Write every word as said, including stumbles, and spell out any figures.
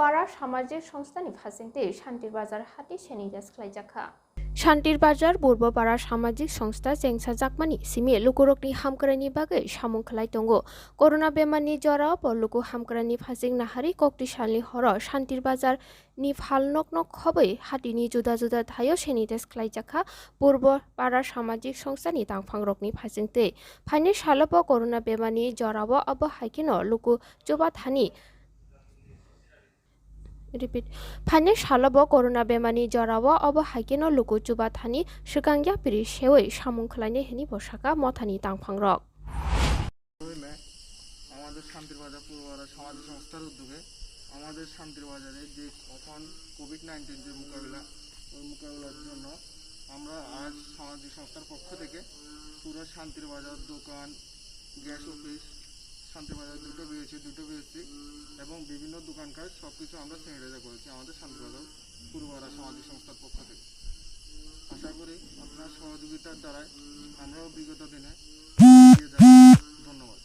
Para Samajik Songstha ni phasing tei Shantir Bazar hati sanitize khlaijakha. Shantir Bazar Purbo Para Samajik Songstha chengsajakmani simi lukurokni hamkraini bagwi samung khlai tongo. Corona bemarni jorao bo luku hamkraini phasing nahari kokti salni horo Shantir Bazar ni phal nok nok khobwi hatini juda juda thaio sanitize khlaijakha Purbo Para Samajik Songstha ni tangphangrokni phasing tei. Phaini salo bo Corona bemarni jorao abo hai kheno luku chubathani Repeat. Phaini salo bo Corona bemarni jorao abo hai kheno luku chubathani swkang yapri sewi samung khlainai hwnwi bo saka mothani tangphangrok. হইলে আমাদের শান্তির বাজার পূর্ব বাজার সামাজিক সংস্থার উদ্যোগে আমাদের শান্তির বাজারে যে এখন কোভিড নাইন্টিন যে মোকাবিলা, ওই মোকাবিলার জন্য আমরা আজ সামাজিক সংস্থার পক্ষ থেকে পুরো শান্তির বাজার দোকান, গ্যাস অফিস, শান্তির বাজার দুটো বিএসসি, দুটো বিএসসি এবং বিভিন্ন দোকানঘাট সব কিছু আমরা স্যানিটাইজার করেছি আমাদের শান্তির বাজার পূর্ব বাজার সামাজিক সংস্থার পক্ষ থেকে। আশা করি আপনার সহযোগিতার দ্বারাই আমরাও বিগত দিনে এগিয়ে যাব। ধন্যবাদ।